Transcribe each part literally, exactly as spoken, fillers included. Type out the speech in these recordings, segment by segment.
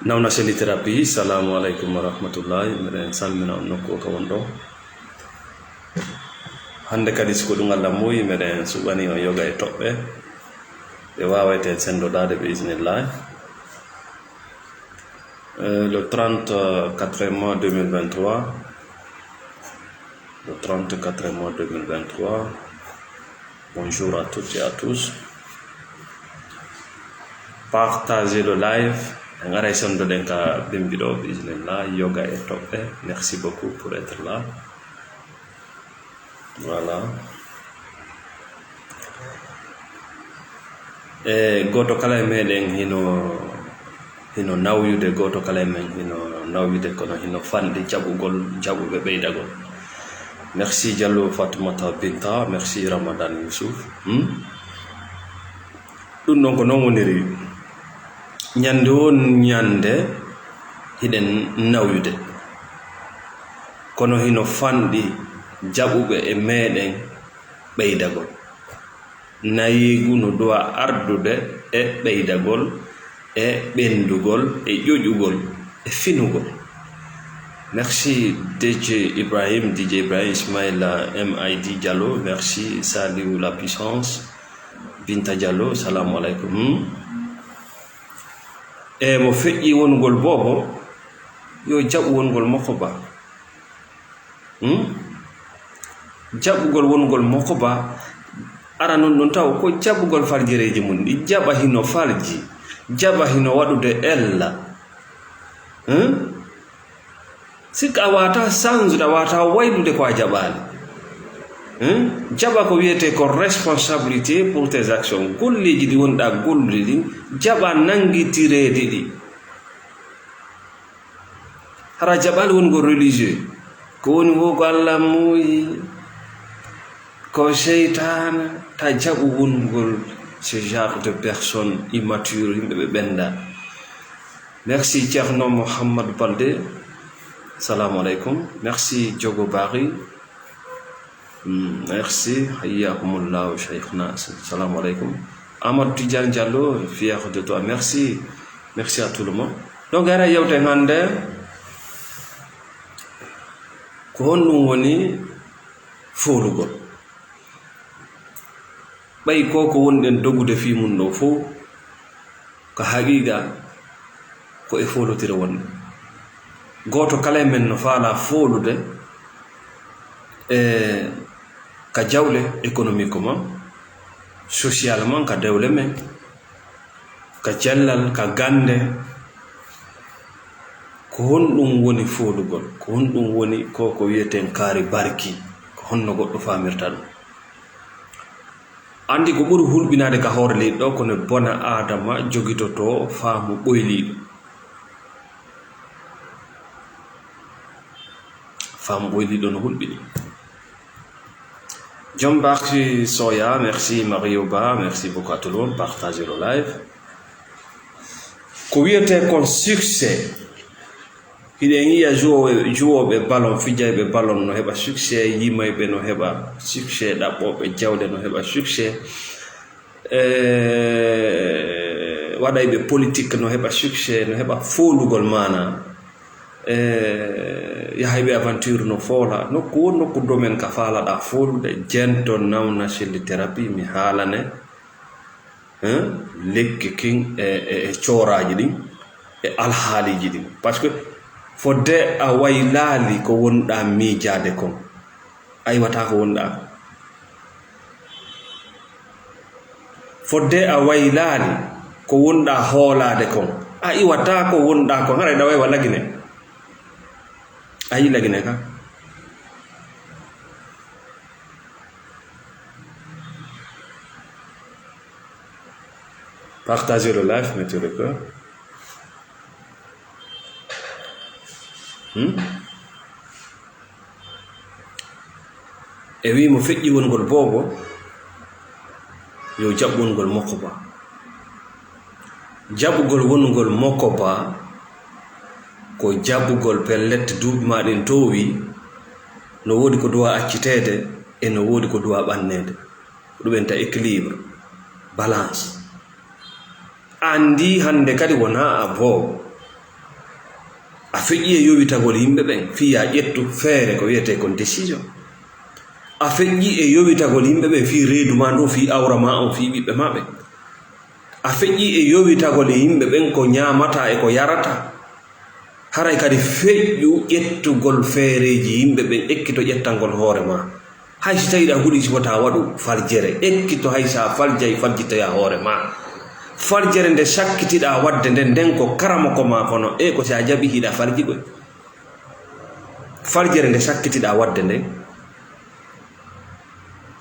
Nawna Seli Thérapie, salaamu aleykum wa rahmatullahi. Miɗen salmina on nokku o ka won ɗo. Hannde kadi, si ko ɗum Allah muuyi, miɗen suɓani on yoga e toɓɓe. Ɓe waaweten senndodaade, bi isnillahi. Euh, le trente-quatre mois deux mille vingt-trois, le trente-quatre mois deux mille vingt-trois, bonjour à toutes et à tous. Partagez le live. En ara e senndoɗen ka bimbi ɗo, bi isnillahi, yoga e toɓɓe. Merci beaucoup pour être là. Voilà. E gooto kala e meɗen hino, hino nawyude, gooto kala e men hino nawyude, kono hino fanɗi jaɓugol, jaɓuɓe ɓeydagol. Merci Diallo Fatoumata Binta, merci Ramadan Youssouf. Hmm? Ɗum ɗon ko non woniri. Ñande won ñande hiɗen nawyude. Kono hino fanɗi jaɓuɓe e meɗen ɓeydagol. Nayeegu no ɗowa ardude e ɓeydagol, e ɓenndugol, e ƴoƴugol, e finugol. Merci D J Ibrahim, D J Ibrahim Ismaila M I D Diallo, merci Saliou La Puissance, Binta Diallo, salamu aleykum. Hmm? E mo feƴƴi wonugol boobo, yo jaɓu wonugol makko ba. Hmm? Jaɓugol wonugol makko ba, ara non ɗum taw ko jaɓugol farjereeji mum, ɗi jaɓa hino farji, jaɓa hino waɗude ella. Hmm? Sikka a waata sansude, a waata waylude ko a jaɓaali. Hmm? Jaɓa ko wiyetee ko responsabilité pour tes actions. Golleeji ɗi wonɗa gollude ɗin, jaɓa nanngitireede ɗi. Hara jaɓaali wonugol religieux. Ko woni wo ko Allah muuyi, ko seytaane, ta jaɓu wonugol ce genre de personne immature, yimɓe ɓe ɓennda. Merci Ceerno Mouhammad Balde. Salamu aleykum. Merci Jogo Bari. Hmm, merci. Hayyakumullahu, Sheikhna. Salamu aleykum. Amadou Tidiane Diallo, fier de toi. Merci. Merci à tout le monde. Donc, ara yewten hannde, ko honɗum woni foolugol? Ɓay ko ko wonɗen dogude fii mum ɗo fow, ka haqiiqa, ko e foolotire wonde. Gooto kala e men no faalaa foolude e ka jawle économiquement, socialement, ka dewle men, ka cellal, ka gannde. Ko honɗum woni foolugol? Ko honɗum woni ko, ko wiyeten kaari barki? Ko honno goɗɗo faamirta ɗum? Anndi ko ɓuri hulɓinaade ka hoore leydi ɗo, ko no bona aadama jogitotoo faamu ɓoyliiɗo. Faamu ɓoyliiɗo no hulɓini. John Barki Soya, merci. Mario Ba, merci beaucoup à tout le monde. Partagez le live. Ko wiyetee kon succès. Hiɗen yiya jouwooɓe, jouwooɓe ballon, fijayɓe ballon no heɓa succès, yimayɓe no heɓa succès, ɗaɓɓooɓe jawle no heɓa succès, eh, waɗayɓe politique no heɓa succès, no heɓa foolugol maanaa, eh, yahayɓe aventure no foola. Nokku won nokku domaine ka faalaɗaa foolude, jento nawna selli thérapie, mi haalane. Hein? Lekki kin e, e, e cooraaji ɗin, e alhaaliiji ɗin. Parce que fodde a waylaali ko wonɗaa miijaade kon, a iwataa ko wonɗaa kon. Fodde a waylaali ko wonɗaa hoolaade kon, a iwataa ko wonɗaa kon. Haray ɗa way wa Lagine. A yi Lagine ka? Partagez le live, mettez le cœur. Hmm? E wii mo feƴƴi wonugol boobo, yo jaɓ wonugol mokko ba. Jaɓugol wonugol mokko ba, ko jaɓugol pellet duuɓi maa ɗin toowi, no woodi ko duwaa acciteede, e no woodi ko duwaa ɓanneede. Ko ɗum en ta équilibre, balance. Anndi hannde kadi wonaa a boobo. A feƴƴi e yowitagol yimɓe ɓen fii yaa ƴettu feere ko wiyetee kon décision. A feƴƴi e yowitagol yimɓe ɓen fii reedu maa ndun, fii awra maa on, fii ɓiɓɓe maa ɓen. A feƴƴi e yowitagol e yimɓe ɓen ko ñaamataa e ko yarataa. Haray kadi feƴƴu ƴettugol feereeji yimɓe ɓen, ekkito ƴettangol hoore maa. Hay si tawii ɗa huɗi, si wota waɗu faljere, ekkito hay si a faljay, faljitoya hoore maa. Faljere nde sakkitiɗaa waɗde nden, nden ko karamoko maa kono, e ko si a jaɓi hiɗa faljigoy. Faljere nde sakkitiɗaa waɗde nden,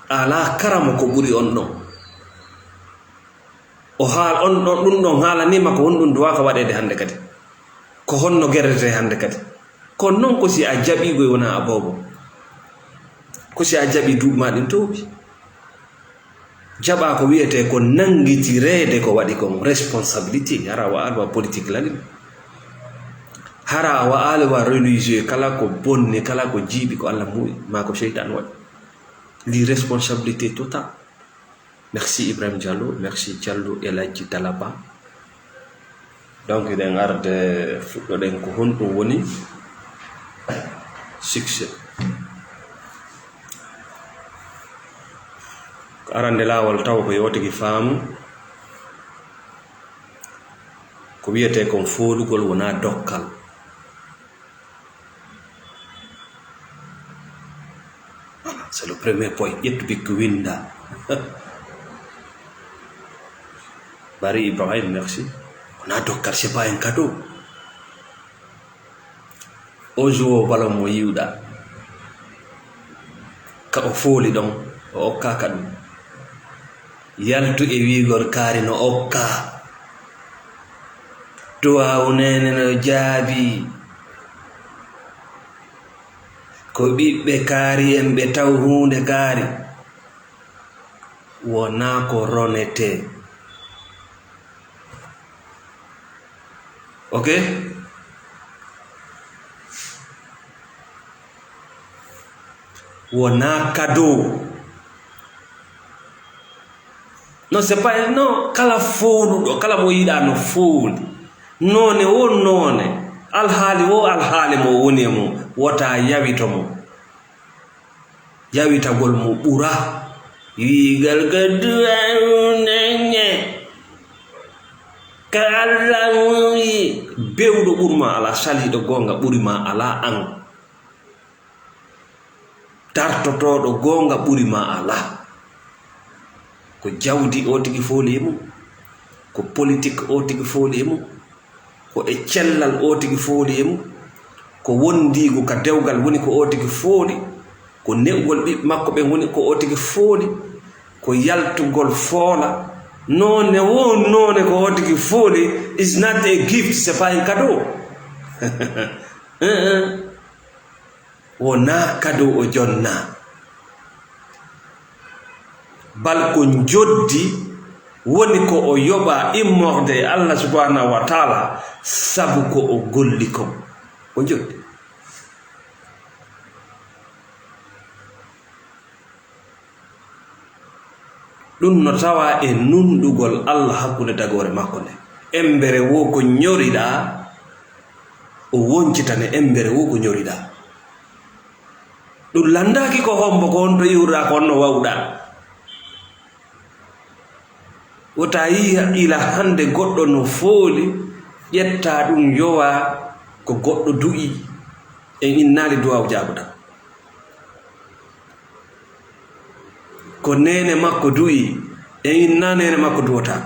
alaa karamoko ɓuri on ɗon. O haal-, on ɗon, ɗun ɗon haalaniima ko honɗun duwaaka waɗeede hannde kadi. Ko honno gerretee hannde kadi. Ko non ko si a jaɓiigoy wonaa a boobo. Ko si a jaɓii duuɓi maa ɗin toowi. Jaɓaa ko wiyetee ko nanngitireede ko waɗi kon, responsabilité. Hara wa alwa politique lalim. Hara wa alwa religieux, kala ko bonni, kala ko jiiɓi ko Alla muuyi, maa ko seytaan waɗi. Lii responsabilité totale. Merci Ibrahim Diallo, merci Diallo El Hadji Dalaba. Donc, eɗen arde fuɗɗoɗen ko honɗum woni succès. Ko arande laawol taw ko yo tigi faamu ko wiyetee kon foolugol wonaa dokkal. Voilà, c'est le premier point. Ƴettu bikku winda. Bari Ibrahim, merci. Wonaa dokkal, c'est pas un cadeau. O joueur ballon mo yiwɗa, ka o fooli ɗon, o okkaaka ɗum. Yaltu e wiigol kaari no okkaa. Duwaawu neene no jaabii. Ko ɓiɓɓe kaari en ɓe taw huunde kaari. Wonaa ko ronetee. Ok? Wonaa cadeau. Non, c'est pas, non, kala fooluɗo, kala mo yiɗaa no fooli. Noone wo noone, alhaali wo alhaali mo woni e mum, wota yawito mo. Yawitagol mo ɓura. Wiigal ka duwaawu neene. Ka Alla muuyi. Bewɗo ɓuri ma alaa, saliiɗo goonga ɓuri ma alaa an. Dartotooɗo goonga ɓuri ma alaa. Ko jawdi o tigi fooli e mum. Ko politik o tigi fooli e mum. Ko e cellal o tigi fooli e mum. Ko wondiigu ka dewgal woni ko o tigi fooli. Ko ne'ugol ɓiɓɓe makko ɓen woni ko o tigi fooli. Ko yaltugol foola. Noone wo noone ko o tigi fooli is not a gift, c'est pas un cadeau. Eh, eh. Wonaa kado o jonnaa. Bal ko njoddi woni ko o yoɓaa immorde e Allah subhanahu wa taala sabu ko o golli kon. Ko njoddi. Ɗum no tawaa e nunɗugol Allah hakkunde tagoore makko nde. Embere wo ko ñoriɗaa, o woncitane embere wo ko ñoriɗaa. Ɗum lanndaaki ko hombo, ko honto iwruɗaa, ko honno wawɗaa. Wota yiya ila hannde goɗɗo no fooli, ƴettaa ɗum yowaa ko goɗɗo du'ii, en innaali duwaaw jaabuɗaa. Ko neene makko du'ii, en innaa neene makko duwotaa.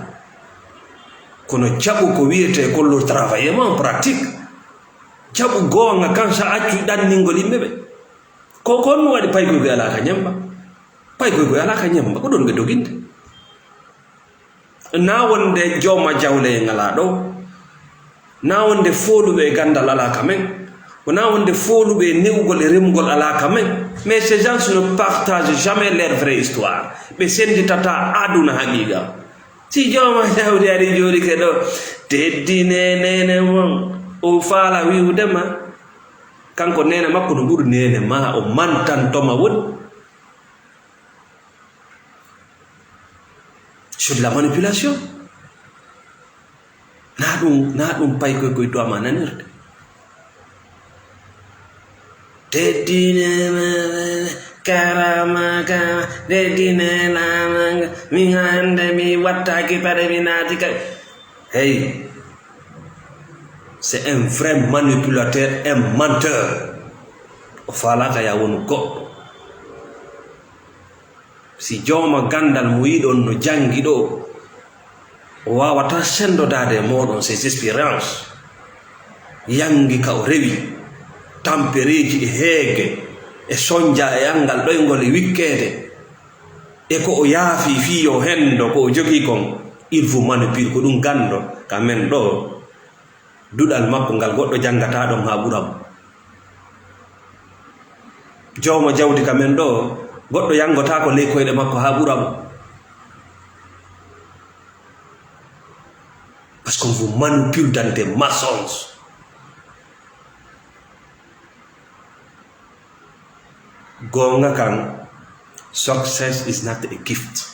Kono jaɓu ko wiyetee ko le travail en pratique. Jaɓu goonga kan sa accu ɗanningol yimɓe ɓe. Ko, ko honɗum waɗi paykoy koy alaa ka ñemba? Paykoy koy alaa ka ñemba, ko ɗon ɓe doginde. Naa wonde jooma jawle en alaa ɗo. Naa wonde fooluɓe e ganndal alaa ka men. Wonaa wonde fooluɓe e ne'ugol e remugol alaa ka men. Mais ces gens ne partagent jamais leur vraie histoire. Ɓe sennditataa aduna haqiiqa. Si jooma jawdi ari jooɗike ɗo, teddinee neene mon, o faala wi'ude ma, kanko neene makko no ɓuri neene maa, o mantanto ma woni. C'est de la manipulation. Naa ɗum, naa ɗum paykoy koy duwaa ma nanirde. Teddine mama, karama kama, teddine lamanga, mi hande mi wattaki pade mi naati ka. Hey, c'est un vrai manipulateur, un menteur. O falaka ya wonu goɗɗo. Si jooma ganndal mo yiɗon no janngi ɗo, o waawataa senndodaade e mooɗon ses expériences. Yanngi ka o rewi, tampereeji e heege, e sonnja e anngal ɗoyngol e wikkeede, e ko o yaafi fii yo henndo ko o jogii kon, il vous manipule, ko ɗum ganndo ka men ɗo. Duɗal makko ngal goɗɗo janngataa ɗon haa ɓura mo. Joomo jawdi ka men ɗo, goɗɗo yanngotaako ley koyɗe makko haa ɓura mo. Parce qu'on vous manipule dans des mensonges. Goonga kan, success is not a gift.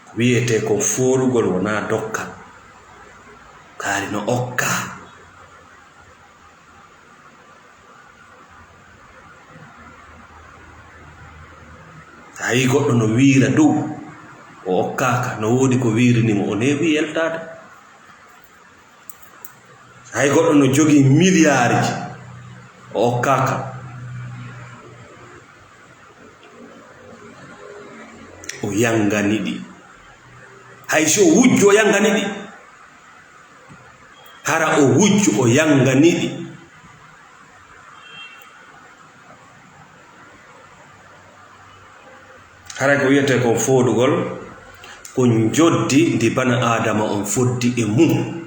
Ko wiyetee kon foolugol wonaa dokkal, kaari no okkaa. A yii goɗɗo no wiira dow, o okkaaka, no woodi ko wiirini mo, o neeɓi yeltaade. Hay goɗɗo no jogii miliyaarji, o okkaaka. O yangani ɗi. Hay si o wujju, o yangani ɗi. Hara o wujju, o yangani ɗi. Haray ko wiyetee kon foodugol, ko njoddi ndi bana Aadama on foddi e mum.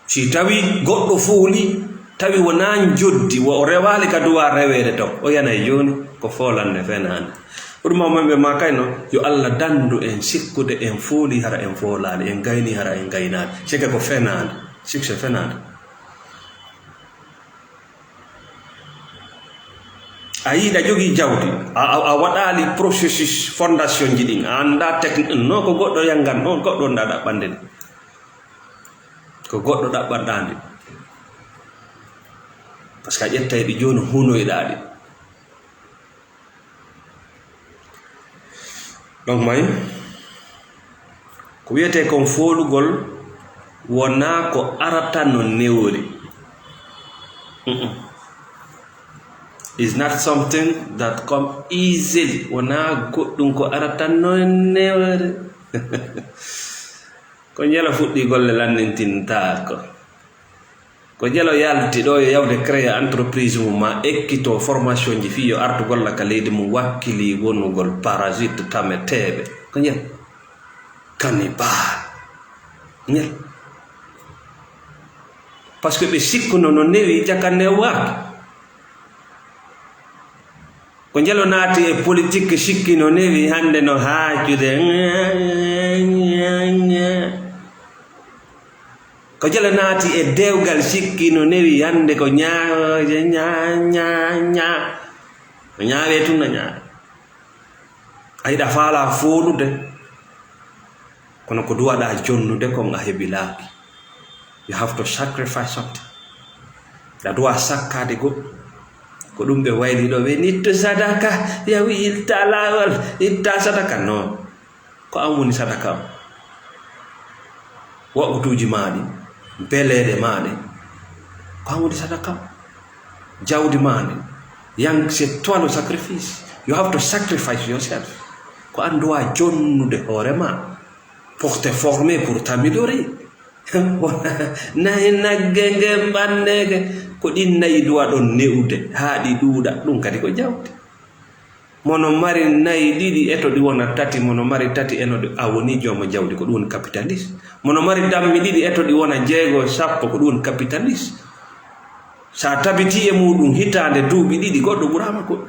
Si tawi goɗɗo fooli, tawi wonaa njoddi, wo o rewaali ka duwaa reweede ton, o yanay jooni ko foolannde fenaande. Ɓuri mawɓe ɓe maa kayno, yo Alla dandu en sikkude en fooli hara en foolaali, en gayni hara en gaynaali. Sike ko fenaande, succès fenaande. A yiɗa jogii jawdi, a, a, a waɗaali processus fondation ji ɗin, a anndaa technique, non ko goɗɗo yangan, on goɗɗo wonɗa ɗaɓɓande ɗi. Ko goɗɗo ɗaɓɓanɗaa ndi. Parce que a ƴettay ɗi jooni hunoyɗaa ɗi. Donc, may, ko wiyetee kon foolugol wonaa ko arata no newori. Mm-mm. It's not something that come easily. Wonaa goɗɗum ko arata no newori. Ko njelo fuɗɗi golle lannintintaako. Ko jelo yalti ɗo yo yawde créer entreprise mum, ma ekkito formation ji fii yo artu golla ka leydi mum, wakkili wonugol parasite tameteeɓe. Ko njel? Cannibal. Njel? Parce que ɓe sikkuno no newi, jaka newaaki. Ko njelo naati e politique, sikki no newi, hannde no haajude. Ko jele naati e dewgal, sikki no newi, hannde ko ñaawoje, ñaa, ñaa, ñaa. No ñaawe tun, no ñaawe. A yiɗa faala foolude, kono ko duwaɗa jonnude kon a hebilaaki. You have to sacrifice something. Ɗa duwa sakkaade goɗɗum. Ko ɗum ɓe wayli ɗo, ɓe nitto sadaka, yawi itta laawol, itta sadaka. Non. Ko an woni sadaka am. Waɓutuuji maa ɗi, beleeɗe maa ɗe, ko an woni sadaka am. Jawdi maa ndi, yang, c'est toi le sacrifice. You have to sacrifice yourself. Ko an duwa jonnude hoore ma pour te former, pour t'améliorer. Nayi nagge nge mbanneeke, ko ɗin nayi duwa ɗon ne'ude haa ɗi ɗuuɗa, ɗum kadi ko jawdi. Mono mari nayi ɗiɗi, eto ɗi wona tati, mono mari tati, eno ɗi, a woni jooma jawdi, ko ɗum woni capitaliste. Mono mari dammi ɗiɗi, eto ɗi wona jeego, sappo, ko ɗum woni capitaliste. Sa tabiti e muɗum hitaande, duuɓi ɗiɗi, goɗɗo ɓuraama ko.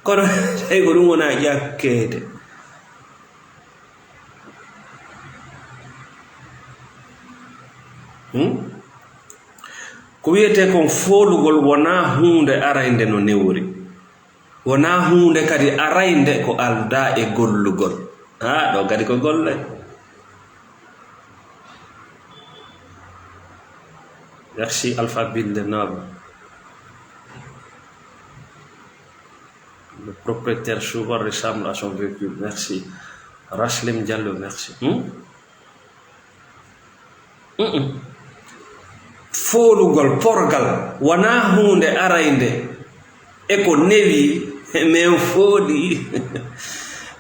Kono tawi ko ɗum wona ƴakkeede. Hmm? Ko wiyetee kon foolugol wonaa huunde araynde no newori. Wonaa huunde kadi araynde ko aldaa e gollugol. Haa ɗo kadi ko golle. Merci Alpha Bill de Naba. Le propriétaire souvent ressemble à son véhicule. Merci. Raslim Diallo, merci. Hmm? Mm-mm. Foolugol, porgal, wonaa huunde araynde e ko newi, men fooli.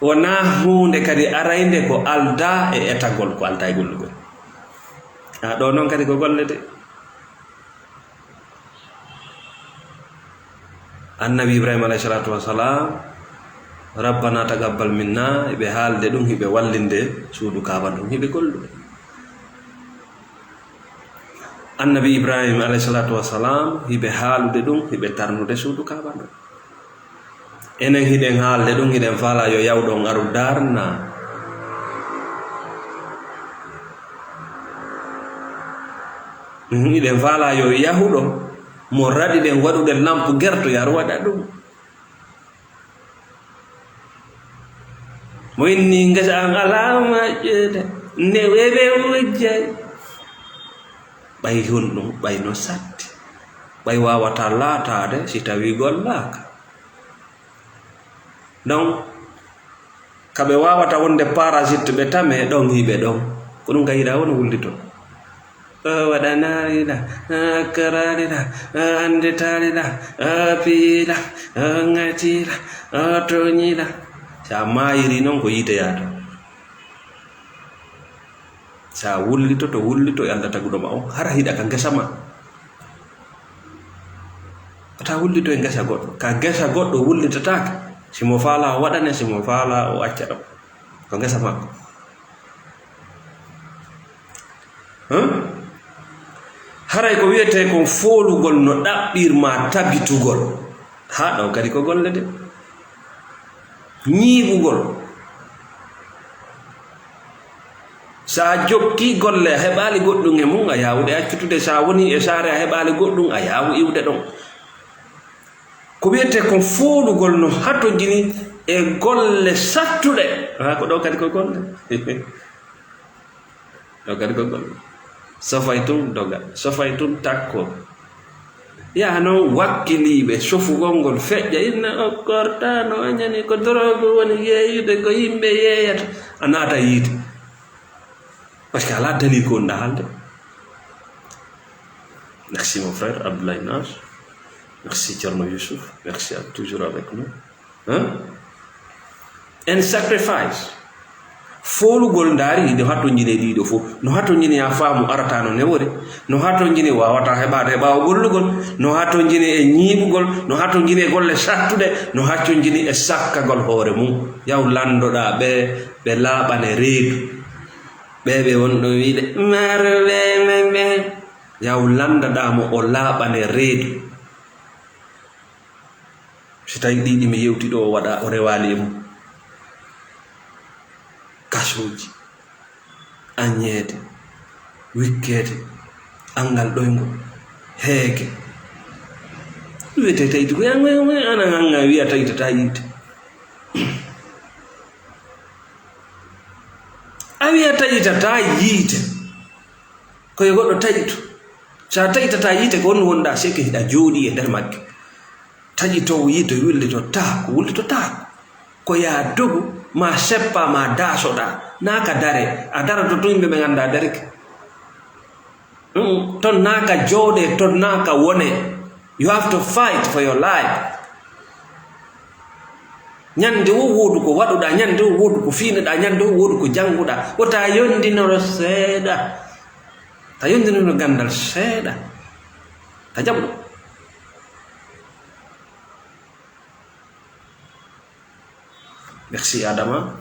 Wonaa huunde kadi araynde ko aldaa e etagol, ko aldaa e gollugol. A, ɗo noon kadi ko golle de. Annabi Ibrahima alayhi salatu wassalam, "Rabbana taqabbal minna", hiɓe haalde ɗum, hiɓe wallinde suudu Kaaba ɗum, hiɓe gollude. Annabi Ibrahima alayhi salatu wassalam, hiɓe haalude ɗum, hiɓe tarnude suudu Kaaba ɗum. Enen hiɗen haalde ɗum, hiɗen faala yo yawɗo on aru darna. Mhm, hiɗen faala yo yahuɗo mo raɗiɗen waɗude lampu gerto yo aru waɗa ɗum. Mo inni ngesa an alaa majjeede, ne weɓe wujjay. Ɓay honɗum, ɓay no satti, ɓay waawata laataade si tawii gollaaka. Donc, ka ɓe waawata wonde parasite, ɓe tame ɗon, hiɓe ɗon. Ko ɗum ka yiɗa woni wullito. O waɗanaali la, o akkoraali la, o annditaali la, o piyi la, o ŋatii la, o tooñii la. Si a maayiri noon, ko yiite yaata. Si a wullitoto, wullito e Alla taguɗo ma on, hara hiɗa ka ngesa ma. Wata wullito e ngesa goɗɗo. Ka ngesa goɗɗo wullitataake. Si mo faala o waɗane, si mo faala o acca ɗon. Ko ngesa makko. Hum? Haray ko wiyetee kon foolugol no ɗaɓɓirma tabitugol. Haa ɗon kadi ko golle de. Ñiiɓugol. Sa jokkii golle, a heɓaali goɗɗum e mum, a yaawude accutude. Sa wonii e saare, a heɓaali goɗɗum, a yaawu iwde ɗon. Ko wiyetee kon foolugol no hatonjini e golle sattuɗe. Haa ko ɗo kadi ko golle. Ɗo kadi ko golle. Sofay tun doga, sofay tun takko. Yaha noon wakkiliiɓe sofugol ngol feƴƴa, inna okkorta no añani ko dorogu woni yeeyude ko yimɓe yeeyata. A naata yiide. Parce que alaa dalil ko wonɗa haalde. Merci mon frère Abdoulaye Nas. Merci Thierno Youssouf. Merci à toujours avec nous. Hein? En sacrifice. Foolugol ndaari no hatonjini e ɗiɗo fof. No hatonjini a faamu arata no newori. No hatonjini waawata heɓaade e ɓaawo gollugol. No hatonjini e ñiiɓugol. No hatonjini e golle sattuɗe. No hatonjini e sakkagol hoore mum. Yaw lanndoɗaa ɓe, ɓe laaɓane reedu. Ɓe ɓe won ɗo wiide, "Marɓe men ɓe." Yaw lanndaɗaa mo o laaɓane reedu. Si tawii ɗi, ɗi mi yewti ɗo, o waɗa, o rewaali e mum. Kasooji, añeede, wikkeede, anngal ɗoyngol, heege. Ɗum wiyetee taƴde ko yan, yan, yan, anan annga wiya taƴtataa yiite. A wiya taƴtataa yiite. Ko yo goɗɗo taƴtu. So a taƴtataa yiite, ko honno wonɗaa? Seke hiɗa jooɗii e nder magge. Taƴitoowo yiite wullitotaako, wullitotaako. Ko yaa dogu, maa seppaa, maa daasoɗaa. Naa ka dare. A daroto to yimɓe ɓe nganndaa darike. Mm, ton naa ka jooɗee, ton naa ka wonee. You have to fight for your life. Ñande wo woodu ko waɗuɗaa, ñande wo woodu ko fiinuɗaa, ñande wo woodu ko jannguɗaa. Wota yondinoro seeɗa. Ta yondinoro ganndal seeɗa. Ta jaɓuɗo. Merci Adama.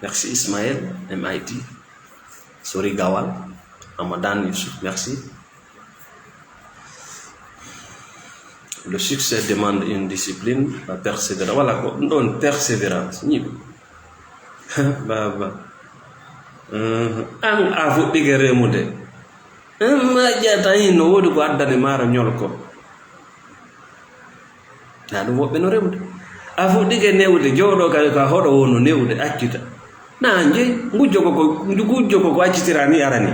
Merci Ismaël, M I T. Sori Gawal. Ramadan Youssouf, merci. Le succès demande une discipline, la persévérance. Voilà ko ɗum ɗon, persévérance. Ñiiɓe. Baba. Mhm. An a fuɗɗike remude. An ma ƴetta hin no woodi ko addani maaro ñolko. Na ɗum woɓɓe no remude. A fuɗɗike newde, jooɗo ka, ka hoɗo wonu newde, accita. Na jeyi, ngujjo ko, ko, ngujjo ko, ko accitira ni arani.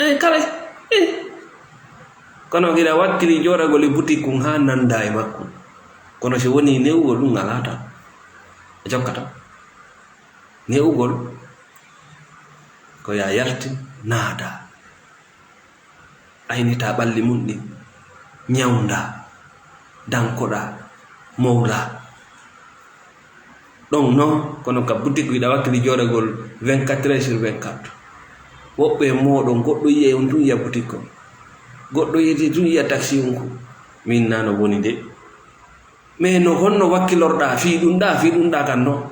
Eh, kala, eh. Kono hiɗa wakkili jooɗagol e butik kun haa nannda e makko. Kono si woni newugol ɗum alaa tan. A jokkata. Newugol ko ya yalti naada. Aynita ɓalli mum ɗin. Ñawnda. Dankoɗa. Mowla. Ɗon non, kono ka boutique wiɗa wakkili jooɗagol vingt-quatre heures sur vingt-quatre. Woɓɓe e mooɗon, goɗɗo yi'ay on tun yi'a boutique on. Goɗɗo yi'ete tun yi'a taxi on ko. Min na no woni de. Mais no honno wakkilorɗa fii ɗun ɗa, fii ɗun ɗa kan non.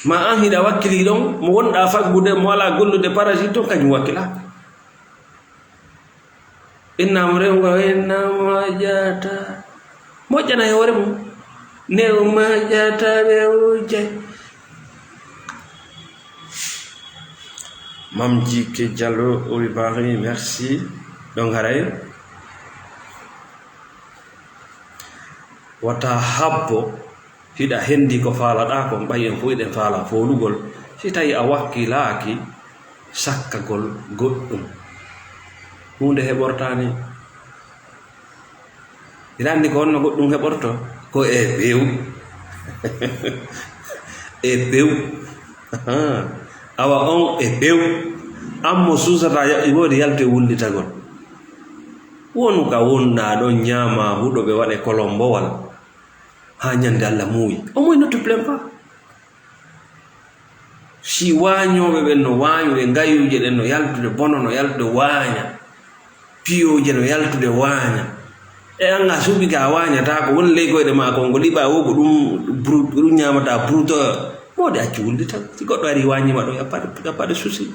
Ma an hiɗa wakkili ɗon, mo wonɗa faggude, mo alaa gollude parasite ton, kañum wakkila. Innama rewgo, innama ƴaata. Moƴƴana e hoore mum. New ma ƴaata ɓe wujjay. Mam Jike Diallo, oui, Paris, merci. Ɗon haray. Wata habbo. Hiɗa hendi ko faalaɗaa kon, ɓay en fow hiɗen faalaa foolugol. Si tawi a wakkilaaki sakkagol goɗɗum, huunde heɓortaani. Hiɗa anndi ko honno goɗɗum heɓorto? Ko e pew. E pew. Awa on e pew. An mo suusataa yaɓɓi woodi yaltu e wullitagol. Wonu ka wonɗaa ɗon ñaamaa huɗo ɓe waɗe kolombowal. Haa ñande Alla muuyi. Au moins, ne te plains pas. Si waañooɓe ɓen no waañude, ngayuuje ɗen no yaltude, bono no yaltude waaña, piyooje no yaltude waaña, e an a suɓike a waañataa ko woni ley koyɗe maa kon, ko liɓaa wo ko ɗum bru-, ko ɗum ñaamataa bruteur, moodi accu wulde tan. Si goɗɗo arii waañiima ɗo, y a pas de, y a pas de souci.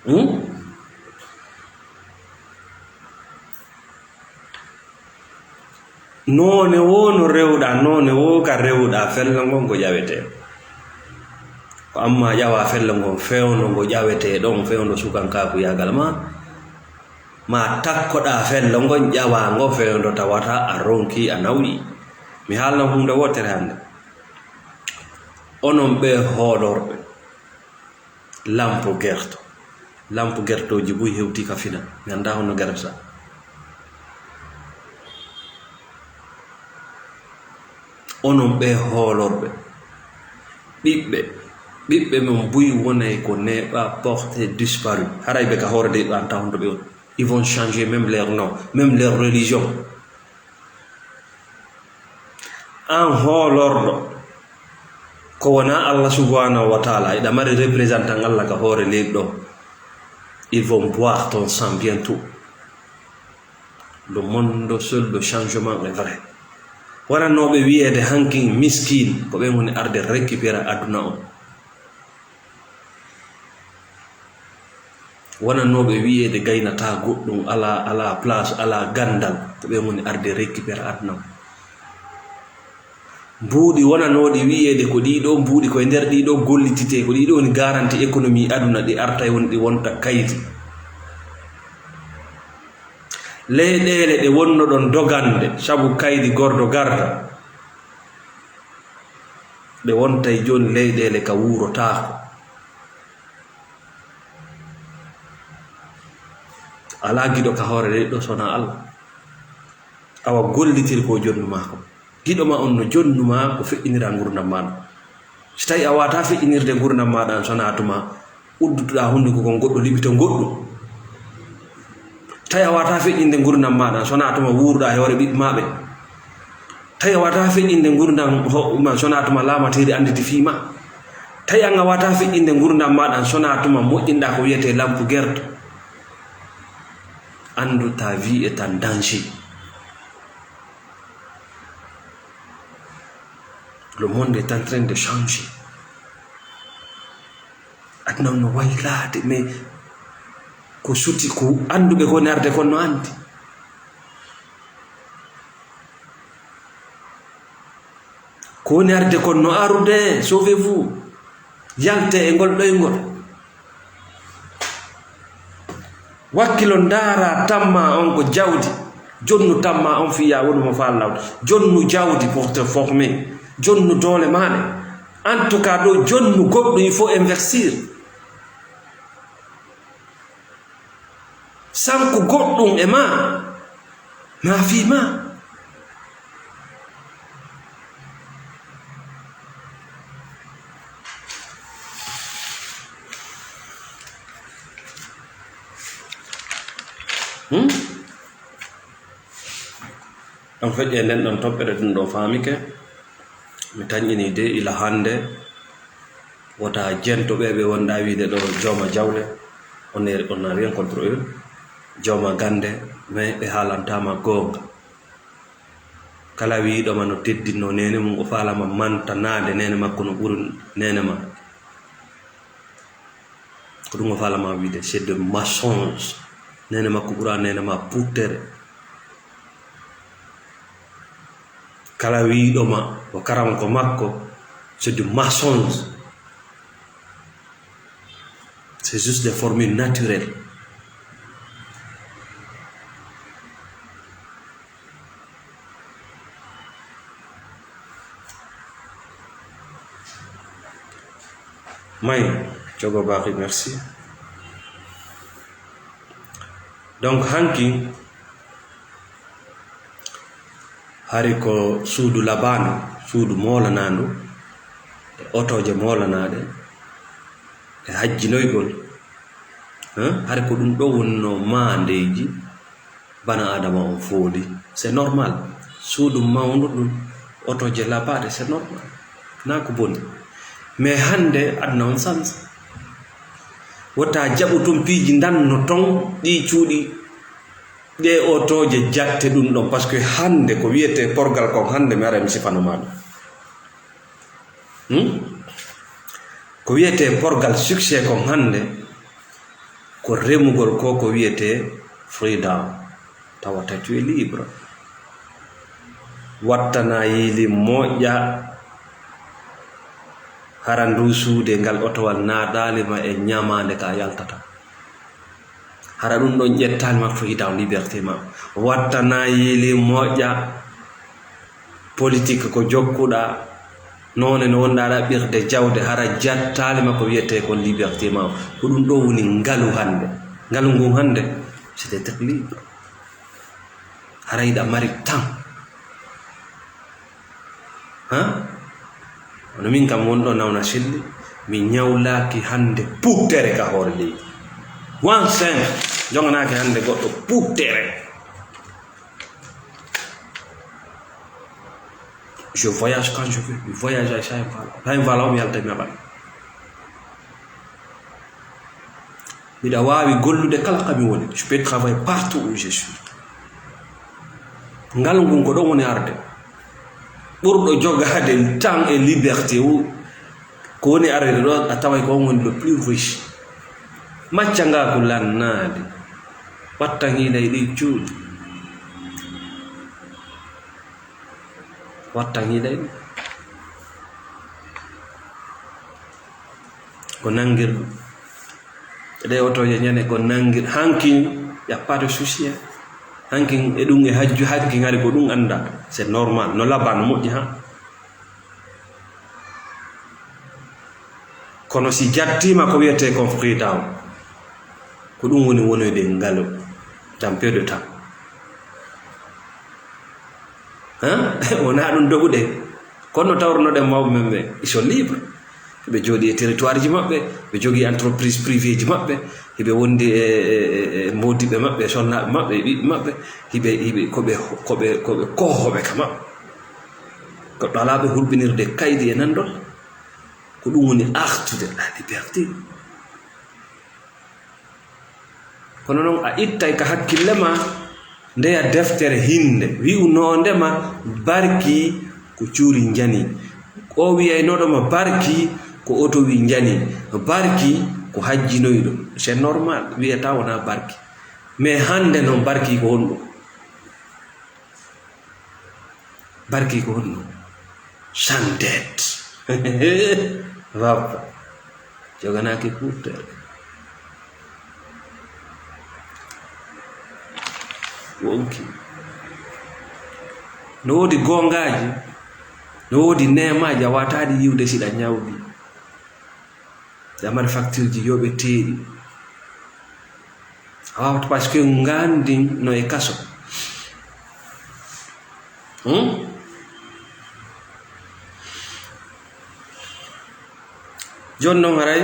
Hmm? Noone woo no rewɗaa, noone woo ka rewɗaa, fello ngon ko ƴawetee. Ko amma ƴawaa fello ngon fewndo ngo ƴawetee ɗon, fewndo sukankaaku yaagal maa, maa takkoɗaa fello ngon ƴawaa ngo fewndo tawata a ronkii, a nawƴii. Mi haalna huunde wootere hannde. Onon ɓee hoolorɓe. Lampo gerto. Lampo gertooji buy hewti ka fina. Mi anndaa honno gerto sa. Onon ɓee hoolorɓe. Ɓiɓɓe. Ɓiɓɓe mon buy wonay ko neeɓa porté disparu. Haray ɓe ka hoore de ɓe anndaa honto ɓe woni. Ils vont changer même leur nom, même leur religion. An hoolorɗo, ko wonaa Allah subhanahu wa taala, eɗa mari représentant Allah ka hoore leydi ɗo. Ils vont boire ton sang bientôt. Le monde seul, le changement est vrai. Wonannooɓe wiyeede hankin miskin, ko ɓen woni arde récupérer aduna on. Wonannooɓe wiyeede gaynataa goɗɗum, alaa, alaa place, alaa ganndal, ko ɓen woni arde récupérer aduna. Mbuuɗi wonanooɗi wiyeede ko ɗiɗo mbuuɗi, ko e nder ɗiɗo gollititee, ko ɗiɗo woni garanti économie aduna, ɗi artay woni ɗi wonta kaydi. Leyɗeele ɗe wonnoɗon dogande sabu kaydi gordo garda, ɗe wontay jooni leyɗeele ka wuurotaako. Alaa giɗo ka hoore leydi ɗo so wonaa Allah. Awa gollitir ko jonnu maa ko. Giɗo maa on no jonnu maa ko feƴƴinira ngurndan maaɗa. Si tawi a waawataa feƴƴinirde ngurndan maaɗa on so wonaa tuma uddutuɗaa hunnduko kon goɗɗo liɓito goɗɗum. Tawi a waawataa feƴƴinde ngurndan maaɗa on so wonaa tuma wuuruɗaa e hoore ɓiɓɓe maa ɓen. Tawi a waawataa feƴƴinde ngurndan ho-, ma so wonaa tuma laamateeri annditi fii maa. Tawi an a waawataa feƴƴinde ngurndan maaɗa on so wonaa tuma moƴƴinɗaa ko wiyetee lampu gerto. Anndu ta vie est en danger. Le monde est en train de changer. Aduna on no waylaade, mais ko suti, ko annduɓe ko woni arde kon no anndi. Ko woni arde kon no arude, sauvez-vous. Yalte e ngol ɗoyngol. Wakkilo ndaara tamma on ko jawdi. Jonnu tamma on fii yaa wonu mo faa lawde. Jonnu jawdi pour te former. Jonnu doole maaɗa. En tout cas, ɗo jonnu goɗɗum, il faut investir. Sanku goɗɗum e ma, ma fii ma. Hmm? En fait, e nden ɗon toɓɓere ɗum ɗo faamike. Mi tanƴini de ila hannde, wota jento ɓe ɓe wonɗa wiide ɗo jooma jawle, on est, on n'a rien contre eux, jooma gannde, mais ɓe haalantaama goonga. Kala wiiɗo ma no teddinno neene mum, o faalama mantanaade neene makko no ɓuri neene ma. Ko ɗum o faalama wiide, c'est de mensonge. Neene makko ɓura neene ma puttere. Kala wiiɗo ma o karamoko makko, c'est du mensonge. C'est juste des formules naturelles. May, Jogo Baki, merci. Donc, hanki, hari ko suudu labaandu, suudu moolanaandu, e otooje moolanaaɗe, e hajjinoygol. Hein? Hari ko ɗum ɗo wonno maandeeji. Bana Adama on fooli. C'est normal. Suudu mawndu ɗum, otooje labaaɗe, c'est normal. Na ko boni. Mais hannde, aduna on sansa. Wota jaɓu tun piiji ndanno ton, ɗi cuuɗi, ɗe otooje jatte ɗum ɗon. Parce que hannde ko wiyete porgal kon, hannde mi ara mi sifano ma ɗum. Hmm? Ko wiyete porgal succès kon hannde, ko remugol ko, ko wiyete freedom. Tawata tu es libre. Wattana yiili moƴƴa, hara ndu suude ngal otowal naɗaali ma e ñamaande ka yaltata. Hara ɗum ɗon ƴettaali ma freedom, liberté ma. Wattana yiili moƴƴa, politique ko jokkuɗa, noone no wonɗa ɗaɓɓirde jawde, hara jattaali ma ko wiyete ko liberté ma. Ko ɗum ɗo woni ngalu hannde. Ngalu ngun hannde, c'est d'être libre. Hara hiɗa mari temps. Ha? Wano min kam wonɗo nawna selli, mi ñawlaaki hannde puttere ka hoore leydi. One cent, joganaaki hannde goɗɗo puttere. Je voyage quand je veux, mi voyage ay sayin faala. Sayin faala o mi yalta mi aɓan. Miɗa waawi gollude kala ka mi woni. Je peux travailler partout où je suis. Ngalu ngun ko ɗon woni arde. Ɓurɗo jogaade temps e liberté o, ko woni arde ɗo, a taway ko on woni le plus riche. Macca nga ko lannaade. Wattan hiɗay ɗi cuuɗi. Wattan hiɗay ɗi. Ko nangirɗum. Ɗe otooje ñande ko nangir-, hankin, y a pas de souci, hein. Hankin e ɗum e hajju, hankin hari ko ɗum annda. C'est normal. No laba, no moƴƴi, ha. Kono si jattiima ko wiyetee kon freedom, ko ɗum woni wonoyde ngalu, dans peu de temps. Hein? Wonaa ɗum dogude. Kono no tawrunoɗen mawɓe men ɓe, ils sont libres. Ɓe jooɗii e territoire ji maɓɓe, ɓe jogii entreprise privée ji maɓɓe, hiɓe wondi e, e, e, e moodiɓɓe maɓɓe, e sonnaaɓe maɓɓe, e ɓiɓɓe maɓɓe, hiɓe, hiɓe, ko ɓe, ko ɓe, ko ɓe koohooɓe ka maɓɓe. Goɗɗo alaa ɓe hulɓinirde kaydi e nanndol. Ko ɗum woni artude la liberté. Kono noon a ittay ka hakkille ma, ndeya deftere hinnde, wi'unoonde ma, barki ko cuuri njani. O wi'aynooɗo ma, barki ko oto wi njani, barki ko hajjinoyɗo. C'est normal, wi'ataa wonaa barki. Mais hannde noon, barki ko honɗum? Barki ko honno? Sans dette. Baba. Joganaaki kurtere. Wonki. No woodi goongaaji. No woodi neemaaji a waataaɗi yiwde si ɗa ñawbi. Ɗa mari facture ji yoɓeteeɗi. A waawata parce que ngaandiin no e kaso. Hmm? Jooni noon haray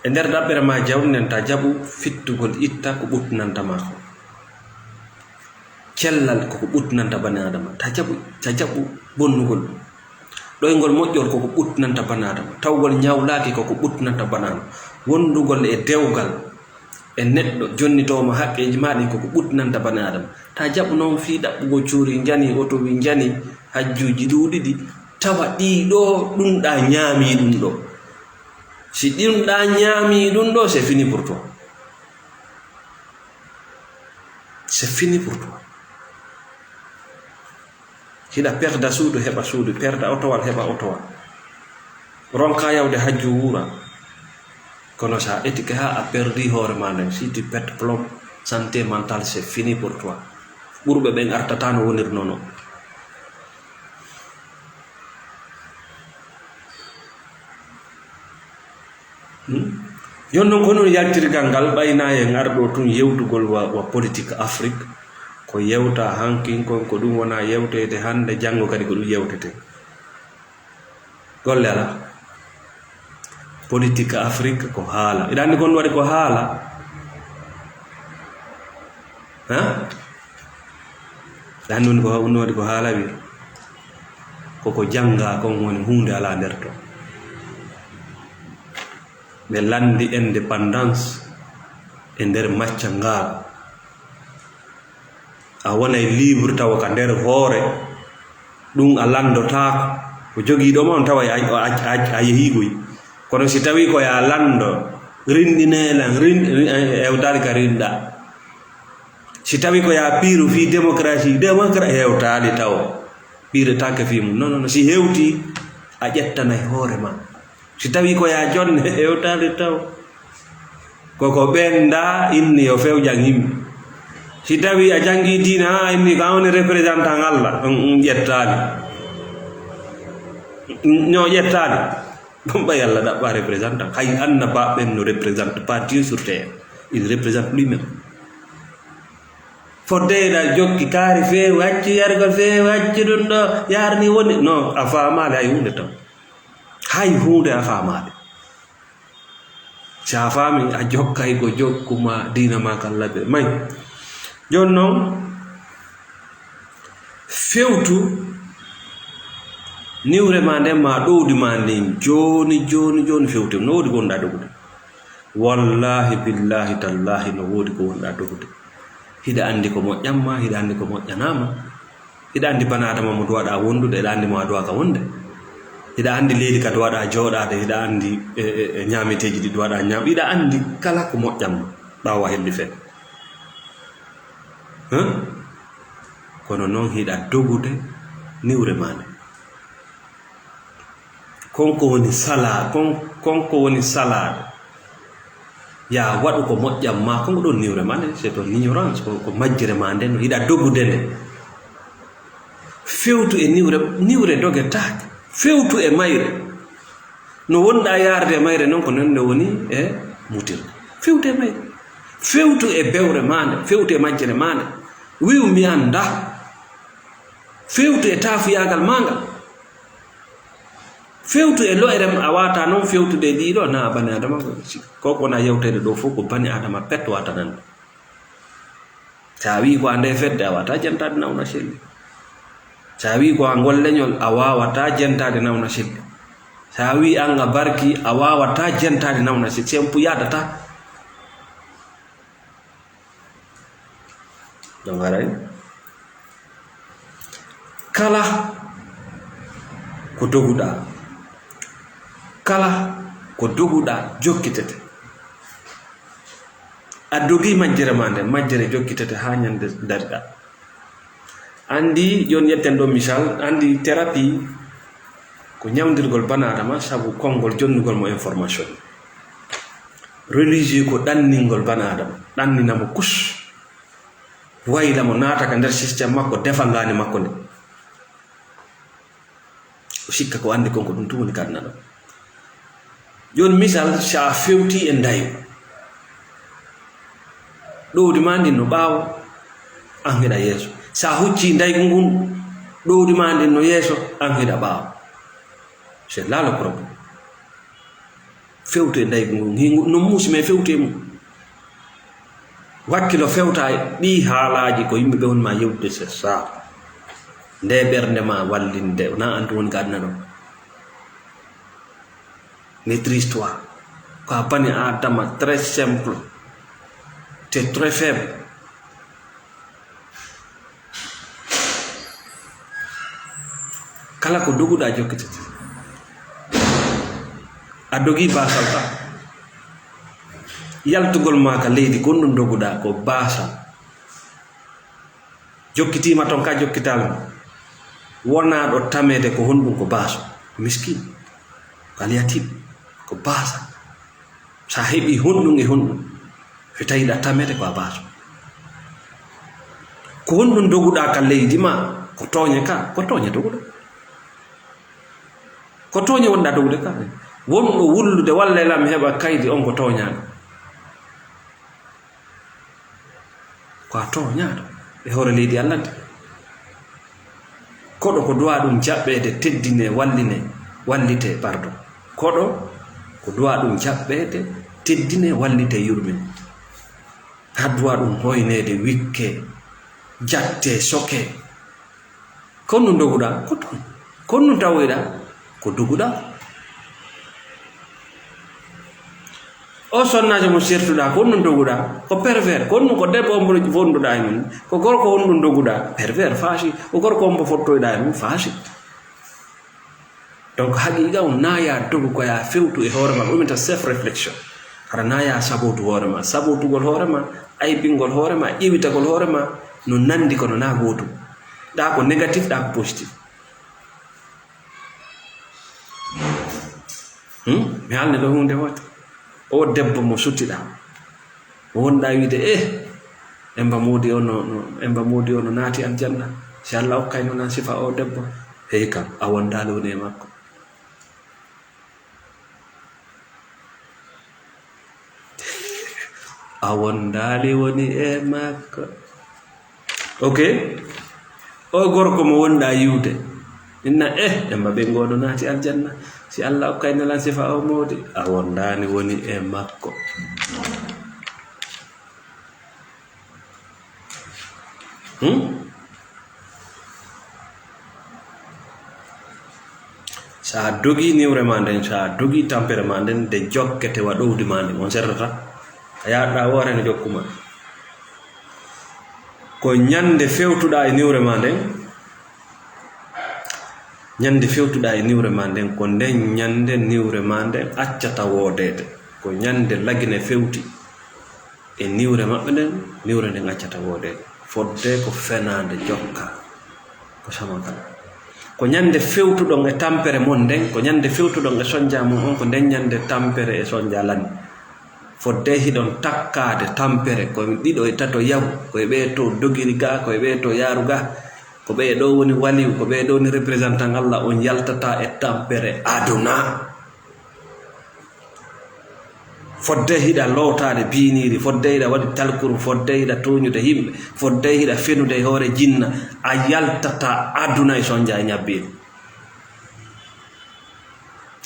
e nder ɗaɓɓere ma jawdi nden, ta jaɓu fittugol itta ko ɓuttinanta ma ko. Cellal ko ko ɓuttinanta bani Aadama. Ta jaɓu, ta jaɓu bonnugol ɗum. Ɗoyngol moƴƴol ko ko ɓuttinanta bani Aadama. Tawgol ñawlaaki ko ko ɓuttinanta bani Aadama. Wondugol e dewgal e neɗɗo jonnitoowo ma haqqeeji ma ɗin ko ko ɓuttinanta bani Aadama. Ta jaɓu noon fii ɗaɓɓugol cuuri njani, oto wi njani, hajjuuji ɗuuɗi ɗi, tawa ɗii ɗoo ɗum ɗa ñaami ɗum ɗoo. Si ɗum ɗa ñaami ɗum ɗoo, c'est fini pour toi. C'est fini pour toi. Hiɗa perda suudu, heɓa suudu, perda otowal, heɓa otowal. Ronka yawde hajju, wuura. Kono sa etike haa a perdi hoore ma nden, si tu pètes plomb, santé mentale, c'est fini pour toi. Ɓurɓe ɓen artata no wonirnoo non. Hmm? Jooni noon, ko noon yaltirgal ngal ɓaynaa en arɗo tun yewtugol wa, wa politique Afrique. Ko yewta hankin kon, ko ɗum wona yewteede hannde, janngo kadi ko ɗum yewtete. Golle alaa. Politique Afrique ko haala. Iɗa anndi kon waɗi ko haala? Ha? Iɗa anndi woni ko, woni waɗi ko haala wi? Koko jannga kon woni huunde alaa nder ton. Ɓe lanndi indépendance e nder macca ngaa. A wonay libre tawa ka nder hoore, ɗum a lanndotaako. Ko jogiiɗo ma on tawa a, a, a, a yehii koy. Kono si tawii ko yaa lanndo, rinɗinee lan, rin-, rin-, hewtaali ka rinɗa. Si tawii ko yaa piiru fii démocratie, démocra-, hewtaali taw. Piiretaake fii mum. Non, non, non. Si hewtii, a ƴettanay hoore ma. Si tawii ko yaa jonne, hewtaali taw. Koko ɓennda inni yo fewjan yimɓe. Si tawii a janngii diina, haa inni ko a woni représentant Allah, on, on ƴettaali. No ƴettaali. Ɓay Allah ɗaɓɓa représentant. Hay annabaaɓe ɓen ne représentent pas Dieu sur terre. Il représente lui-même. Fodde ina jokki kaari feewi, acci yargol feewi, acci ɗum ɗo, yaarni woni. Non, a faamaali hay huunde taw. Hay huunde a faamaali. Si a faami, a jokkay ko jokku ma, diina ma kan labe. May. Jooni noon, fewtu niwre ma nden, ma ɗowdi ma ndin. Jooni, jooni, jooni fewtu. No woodi ko wonɗa dogude. Wallaahi, billaahi, tallaahi, no woodi ko wonɗa dogude. Hiɗa anndi ko moƴƴan ma, hiɗa anndi ko moƴƴanaa ma. Hiɗa anndi bana Adama mo duwaɗa wondude, hiɗa anndi mo a duwaka wonde. Hiɗa anndi leydi ka duwaɗa jooɗaade, hiɗa anndi e, e, e ñaameteeji ɗi duwaɗa ñaam. Hiɗa anndi kala ko moƴƴan ma, ɓaawo a helli fee. Huh? Kono noon hiɗa dogude niwre ma nde. Kon ko woni sala-, kon, kon ko woni salaaɗo. Yaa waɗu ko moƴƴan ma, kon ko ɗon niwre ma nde, c'est ton ignorance, ko, ko majjere ma nde, no hiɗa dogude nde. Fewtu e niwre, niwre dogetaake. Fewtu e mayre. No wonɗa yaarde e mayre noon, ko noon ne woni e mutirde. Fewtu e mayre. Fewtu e bewre ma nde, fewtu e majjere ma nde. Wi'u mi annda. Fewtu e taafuyaagal ma ngal. Fewtu e lo'ere ma, a waata noon fewtude e ɗiɗo, na bani Adama ko. Ko ko wona yewteede ɗo fof ko bani Adama pet watanande. Sa wii ko a nde fedde, a waata jentaade nawna selli. Sa wii ko a ngol leñol, a waawata jentaade nawna selli. Sa wii an a barki, a waawata jentaade nawna selli. Sempu yaadata. Ɗon haray kala ko doguɗaa, kala ko doguɗaa jokkitete. A dogii majjere ma nden, majjere jokkitete haa ñande dariɗaa. Anndi, jooni ƴetten ɗo misal, anndi thérapie ko ñawndirgol bana Adama sabu konngol jonnugol mo information. Religieux ko ɗanningol bana Adama, ɗannina mo kus. Wayla mo naata ka nder système makko, defa ngaandi makko ndi. O sikka ko anndi kon ko ɗum tun woni ka aduna ɗo. Jooni misal, si a fewti e ndaygu, ɗowdi ma ndin no ɓaawo, an hiɗa yeeso. Si a hucci ndaygu ngun, ɗowdi ma ndin no yeeso, an hiɗa ɓaawo. C'est là le problème. Fewtu e ndaygu ngun, hingu no muusi, mais fewtu e mum. Wakkilo fewta e ɗii haalaaji ko yimɓe ɓe woni ma yewtude, c'est ça. Nde ɓernde ma wallinde, wona an tun woni ka aduna ɗo. Maîtrise-toi. Ko a bani Adama, très simple. T'es très faible. Kala ko doguɗa jokkitete. A dogi baasal ka. Yaltugol ma ka leydi, ko ɗum doguɗa, ko baasal. Jokkitima ton ka jokkitaama. Wona ɗo tamede ko honɗum, ko baaso. Miskin. Ko alyatim. Ko baasal. Sa heɓi honɗum e honɗum, so tawi ɗa tamete ko a baaso. Ko honɗum doguɗa ka leydi ma, ko tooñe ka, ko tooñe doguɗa. Ko tooñe wonɗa dogude ka. Wonɗo wullude walla e lam heɓa kaydi on ko tooñaaɗo. Ko a tooñaaɗo e hoore leydi Allah ndi. Koɗo ko duwa ɗum jaɓɓeede, teddine, walline, wallite, pardon. Koɗo ko duwa ɗum jaɓɓeede, teddine, wallite, yurmine. Haa duwa ɗum hoyneede, wikke, jatte, soke. Ko honɗum doguɗa? Ko toon. Ko honɗum tawoyɗa? Ko doguɗa. O sonnaajo mo sertuɗa, ko honɗum doguɗa? Ko pervers. Ko honɗum, ko debbo on mbo wonduɗa e mum? Ko gorko honɗum doguɗa? Pervers, faasi. Ko gorko on mbo fottoyɗa e mum? Faasi. Donc, haqiqa on na ya dogu ko ya fewtu e hoore ma, ɗum wiyata self reflection. Hara na ya sabotu hoore ma. Sabotugol hoore ma, aybingol hoore ma, ƴewitagol hoore ma, no nandi kono na gootum. Ɗa ko négatif, ɗa ko positif. Hmm? Mi haalni ɗo huunde woote. O debbo mo suttiɗa, o wonɗa wiide, eh, Emba Moodi o no, no, Emba Moodi o no naati aljanna. Si Allah okkay mo nan sifa o debbo, hey kam, a wondaali woni e makko. A wondaali woni e makko. Ok. O gorko mo wonɗa yiwde. Inna, eh, Emba ɓe ngono naati aljanna. Si Allah okkay nelan sifa o moodi, a wondaani woni e makko. Hmm? Sa dogi niwre ma nden, sa dogi tampere ma nden, nde jokkete wa ɗowdi ma ndin, on serrata. A yaɗɗa woore no jokkuma. Ko ñande fewtuɗa e niwre ma nden, ñande fewtuɗa e niwre ma nden, ko nden ñande niwre ma nden accata woodeede. Ko ñande lagine fewti e niwre maɓɓe nden, niwre nden accata woodeede. Fodde ko fenaande jokka, ko sama kala. Ko ñande fewtuɗon e tampere mon nden, ko ñande fewtuɗon e sonja mon on, ko nden ñande tampere e sonja lani. Fodde hiɗon takkaade tampere, ko ɗiɗo e tato yahu, ko e ɓee to dogiri ga, ko e ɓee to yaaru ga, ko ɓee ɗo woni waliyu, ko ɓee ɗo woni représentant Allah, on yaltata e tampere aduna. Fodde hiɗa lootaade biiniiri, fodde hiɗa waɗi talkuru, fodde hiɗa tooñude yimɓe, fodde hiɗa fenude e hoore jinna, a yaltata aduna e sonja e ñabbeeli.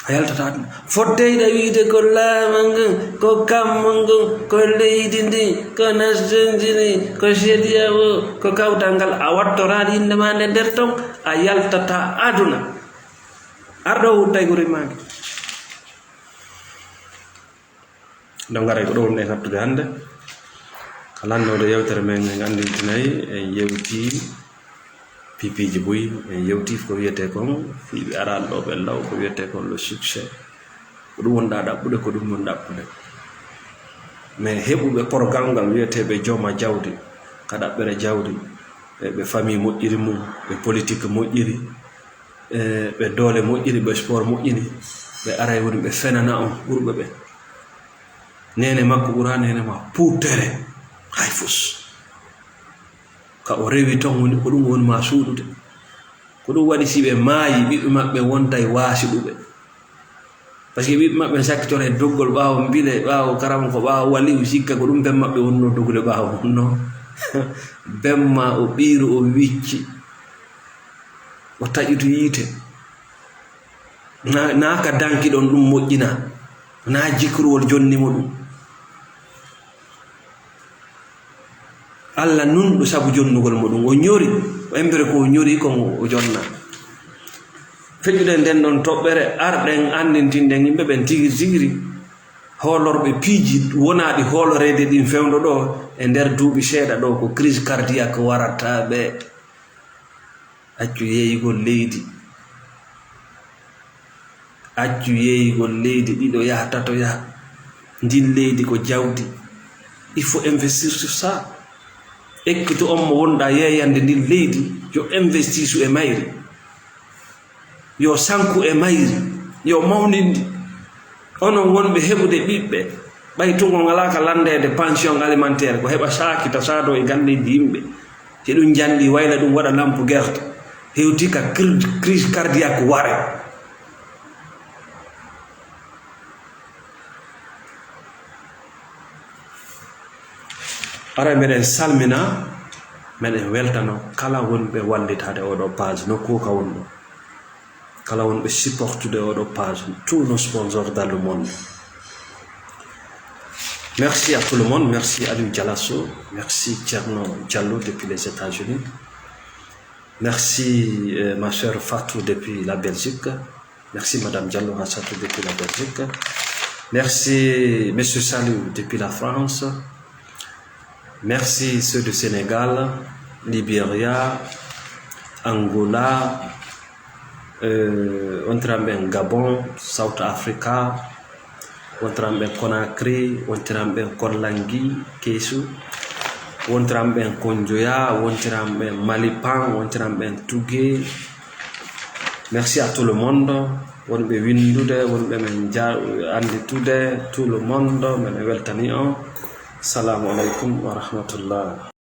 A yaltata aduna. Fodde hiɗa wiide ko laama ngun, ko kammu ngun, ko leydi ndi, ko nastonji ndi, ko C E D E A O, ko kawtal ngal, a wattoraade innde ma nde nder ton, a yaltata aduna. Ar ɗo wuttay ko rimaaki. Ɗo ngaray ko ɗo wonɗen hattude hannde. Ka lanndowde yewtere men, en anndintinay, en yewti pipiiji buy, en yewti ko wiyetee kon, fii ɓe araali ɗo ɓe law, ko wiyetee kon le succès. Ko ɗum wonɗa ɗaɓɓude, ko ɗum woni ɗaɓɓude. Mais heɓuɓe porogal ngal wiyeteeɓe jooma jawdi, ka ɗaɓɓere jawdi, ɓe, ɓe famille moƴƴiri mum, ɓe politique moƴƴiri, e ɓe doole moƴƴiri, ɓe sport moƴƴini, ɓe aray woni ɓe fenana on ɓurɓe ɓe. Neene makko ɓura neene ma puuttere hay fus. Ka o rewi ton woni, ko ɗum woni ma suuɗude. Ko ɗum waɗi si ɓe maayi, ɓiɓɓe maɓɓe wontay waasiɗuɓe. Parce que ɓiɓɓe maɓɓe sakkitoro e doggol ɓaawo mbile, ɓaawo karam ko ɓaawo waliyu sikka ko ɗum ben maɓɓe wonno dogude ɓaawo mum. Non. Ben ma o ɓiiru o wicci. O taƴitu yiite. Na, na ka danki ɗon ɗum moƴƴina. Na jikruwol jonni mo ɗum. Alla nunɗo sabu jonnugol mo ɗum. O ñori, o embere ko o ñori ko mo o jonna. Feƴƴuɗen nden ɗon toɓɓere, arɗen anndintinden yimɓe ɓen tigiri tigiri. Hoolorɓe piiji wonaaɗi hooloreede ɗin fewndo ɗo, e nder duuɓi seeɗa ɗo, ko crise cardiaque warata ɓe. Accu yeeyugol leydi. Accu yeeyugol leydi, ɗiɗo yaha, tato yaha. Ndin leydi ko jawdi. Il faut investir sur ça. Ekkitu on mo wonɗa yeeyande ndin leydi, yo investir su e mayri. Yo sanku e mayri. Yo mawnindi. Onon wonɓe heɓude ɓiɓɓe, ɓay tun on alaa ka landeede pension alimentaire, ko heɓa saaki ta saado e galleeji yimɓe. Si ɗum janɗi wayla ɗum waɗa lampu gerte, hewti ka cri-, crise cardiaque ware. Ara meɗen salmina, meɗen weltano kala wonɓe wallitaade oɗo page nokku ka wonɗo. Kala wonɓe supportude oɗo page, tous nos sponsors dans le monde. Merci à tout le monde. Merci Aliou Dialasso. Merci Thierno Diallo depuis les États-Unis. Merci, euh, ma sœur Fatou depuis la Belgique. Merci Madame Diallo Hassatou depuis la Belgique. Merci Monsieur Saliou depuis la France. Merci ceux du Sénégal, Libéria, Angola, euh, wontiranɓe en Gabon, South Africa, wontiranɓe en Conakry, wontiranɓe en Konlangi, Kesu, wontiranɓe en Konjoya, wontiranɓe en Malipan, wontiranɓe en Tuge. Merci à tout le monde, wonɓe windude, wonɓe men ja-, anditude, tout le monde, men weltani on. Salamu alaikum wa rahmatullah.